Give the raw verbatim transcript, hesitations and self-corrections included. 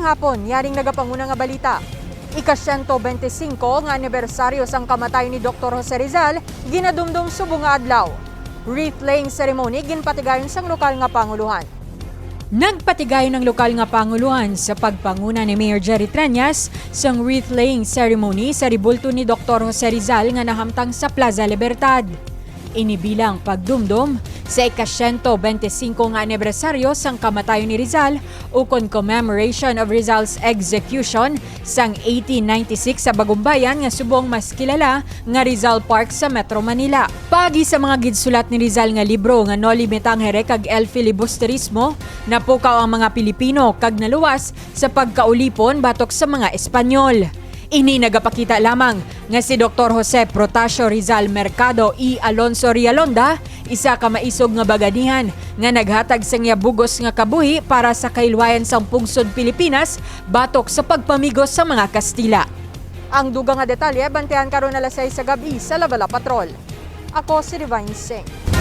Hapon, yaring nagapanguna nga balita. Ika siyento bente singko nga anibersaryo sang kamatay ni Doktor Jose Rizal ginadumdom subong nga adlaw. Wreath-laying ceremony ginpatigayon sang lokal nga panguluhan. Nagpatigayon ang lokal nga panguluhan sa pagpanguna ni Mayor Jerry Treñas sang wreath-laying ceremony sa rebulto ni Doktor Jose Rizal nga nahamtang sa Plaza Libertad. Ini bilang pagdumdom sa ika siyento bente singko nga anibersaryo sang kamatayon ni Rizal, ukon commemoration of Rizal's execution sang eighteen ninety-six sa Bagumbayan nga subong mas kilala nga Rizal Park sa Metro Manila. Paagi sa mga ginsulat ni Rizal nga libro nga Noli Me Tangere kag El Filibusterismo, napukaw ang mga Pilipino kag naluwas sa pagkaulipon batok sa mga Espanyol. Ini nagapakita lamang nga si Doktor Jose Protasio Rizal Mercado y Alonso Rialonda, isa ka maisog nga baganihan nga naghatag sang iya bug-os nga kabuhi para sa kahilwayan sang pungsod Pilipinas batok sa pagpamigos sa mga Kastila. Ang dugang nga detalye, bantayan karon alas sais sa gab-i sa Labala Patrol. Ako si Divine Singh.